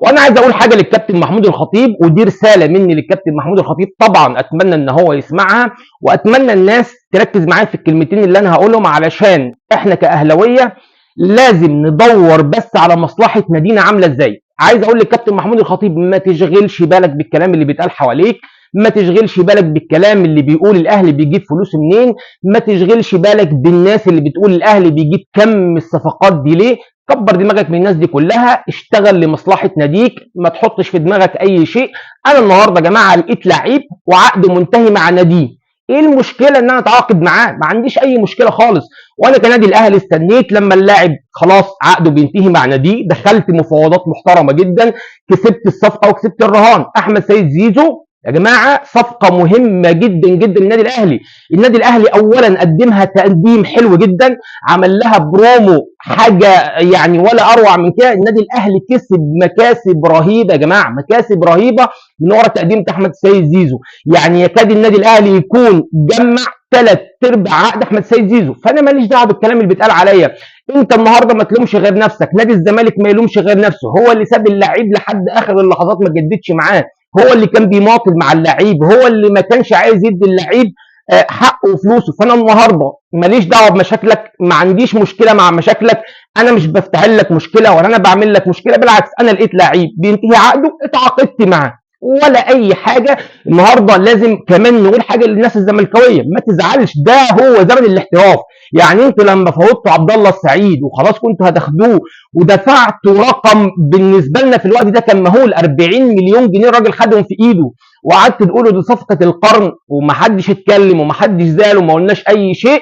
وانا عايز اقول حاجة للكابتن محمود الخطيب، ودي رسالة مني للكابتن محمود الخطيب، طبعا اتمنى ان هو يسمعها، واتمنى الناس تركز معايا في الكلمتين اللي انا هقولهم، علشان احنا كاهلاويه لازم ندور بس على مصلحة نادينا عامله ازاي. عايز اقول للكابتن محمود الخطيب ما تشغلش بالك بالكلام اللي بيتقال حواليك، ما تشغلش بالك بالكلام اللي بيقول الاهلي بيجيب فلوس منين، ما تشغلش بالك بالناس اللي بتقول الاهلي بيجيب كم الصفقات دي ليه. كبر دماغك من الناس دي كلها، اشتغل لمصلحة ناديك، ما تحطش في دماغك اي شيء. انا النهارده يا جماعة لقيت لعيب وعقده منتهي مع ناديه، ايه المشكلة ان انا اتعاقد معاه؟ ما عنديش اي مشكلة خالص. وانا كنادي الاهلي استنيت لما اللاعب خلاص عقده بينتهي مع ناديه، دخلت مفاوضات محترمه جدا، كسبت الصفقة وكسبت الرهان. احمد سيد زيزو يا جماعة صفقة مهمة جدا جدا للنادي الاهلي. النادي الاهلي اولا قدمها تقديم حلو جدا، عمل لها برومو حاجة يعني ولا اروع من كده. النادي الاهلي كسب مكاسب رهيبة يا جماعة، مكاسب رهيبة من ورا تقديم احمد سيد زيزو. يعني يكاد النادي الاهلي يكون جمع 3/4 عقد احمد سيد زيزو. فانا ماليش دعوه بالكلام اللي بيتقال عليا. انت النهارده ما تلومش غير نفسك، نادي الزمالك ما يلومش غير نفسه، هو اللي ساب اللعيب لحد اخر اللحظات ما جددش معاه، هو اللي كان بيماطل مع اللعيب، هو اللي ما كانش عايز يدي اللعيب حقه وفلوسه. فانا النهارده ماليش دعوه بمشاكلك، ما عنديش مشكلة مع مشاكلك، انا مش بفتعل لك مشكلة ولا انا بعمل لك مشكلة، بالعكس انا لقيت لعيب بينتهي عقده اتعاقدت معاه ولا اي حاجة. النهارده لازم كمان نقول حاجة للناس الزملكاويه، ما تزعلش، ده هو زمن الاحتراف. يعني انتوا لما فوضتوا عبد الله السعيد وخلاص كنتوا هتاخدوه ودفعتوا رقم بالنسبة لنا في الوقت ده كان مهول 40 مليون جنيه، الراجل خدهم في ايده، وقعدتوا تقولوا دي صفقة القرن، ومحدش اتكلم ومحدش زعل وما قلناش اي شيء.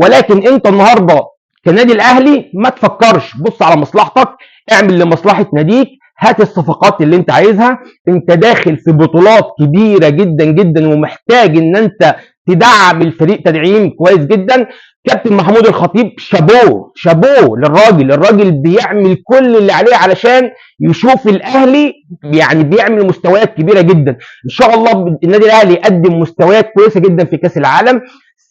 ولكن انت النهارده كنادي الاهلي ما تفكرش، بص على مصلحتك، اعمل لمصلحة ناديك، هات الصفقات اللي انت عايزها. انت داخل في بطولات كبيرة جدا جدا ومحتاج ان انت تدعم الفريق تدعيم كويس جدا. كابتن محمود الخطيب شابوه شابوه للراجل، الراجل بيعمل كل اللي عليه علشان يشوف الاهلي يعني بيعمل مستويات كبيرة جدا. ان شاء الله النادي الاهلي يقدم مستويات كويسة جدا في كاس العالم.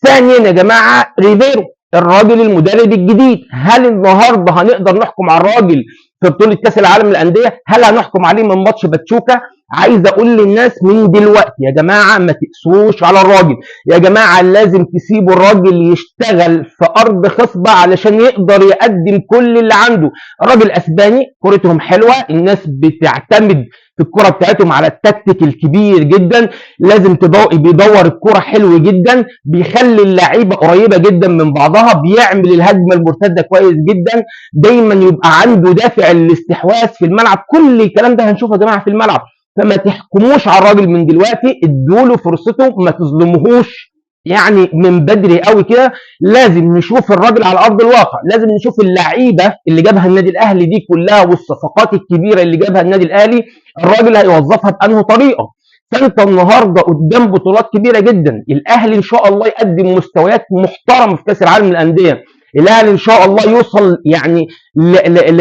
ثانيا يا جماعة ريفيرو الراجل المدرب الجديد، هل النهارده هنقدر نحكم على الراجل في بطوله كاس العالم للاندية؟ هل هنحكم عليه من ماتش باتشوكا؟ عايز اقول للناس من دلوقتي يا جماعة ما تقسوش على الراجل، يا جماعة لازم تسيبوا الراجل يشتغل في ارض خصبة علشان يقدر يقدم كل اللي عنده. الراجل اسباني، كورتهم حلوة، الناس بتعتمد في الكره بتاعتهم على التكتيك الكبير جدا، لازم بيدور الكره حلو جدا، بيخلي اللعيبة قريبه جدا من بعضها، بيعمل الهجمة المرتدة كويس جدا، دايما يبقى عنده دافع الاستحواذ في الملعب. كل الكلام ده هنشوفه يا جماعة في الملعب، فما تحكموش على الراجل من دلوقتي، ادوا له فرصته، ما تظلموهوش يعني من بدري قوي كده. لازم نشوف الراجل على ارض الواقع، لازم نشوف اللعيبة اللي جابها النادي الاهلي دي كلها والصفقات الكبيرة اللي جابها النادي الاهلي، الراجل هيوظفها بانه طريقه. فانت النهارده قدام بطولات كبيرة جدا، الاهلي ان شاء الله يقدم مستويات محترمه في كاس العالم للاندية، الاهلي ان شاء الله يوصل يعني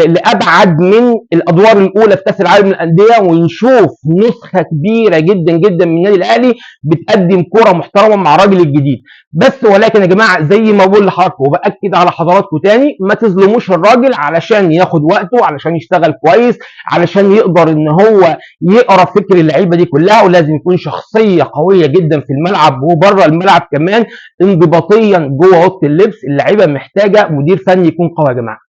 لابعد من الادوار الاولى في كاس العالم للاندية، ونشوف نسخه كبيرة جدا جدا من النادي الاهلي بتقدم كره محترمه مع الراجل الجديد. بس ولكن يا جماعة زي ما بقول لحضراتكم وباكد على حضراتكم تاني، ما تظلموش الراجل علشان ياخد وقته، علشان يشتغل كويس، علشان يقدر ان هو يقرا فكر اللعيبة دي كلها، ولازم يكون شخصية قوية جدا في الملعب وبره الملعب كمان، انضباطيا جوه اوضة اللبس. اللعيبة محتاجه مدير فني يكون قوي يا جماعة.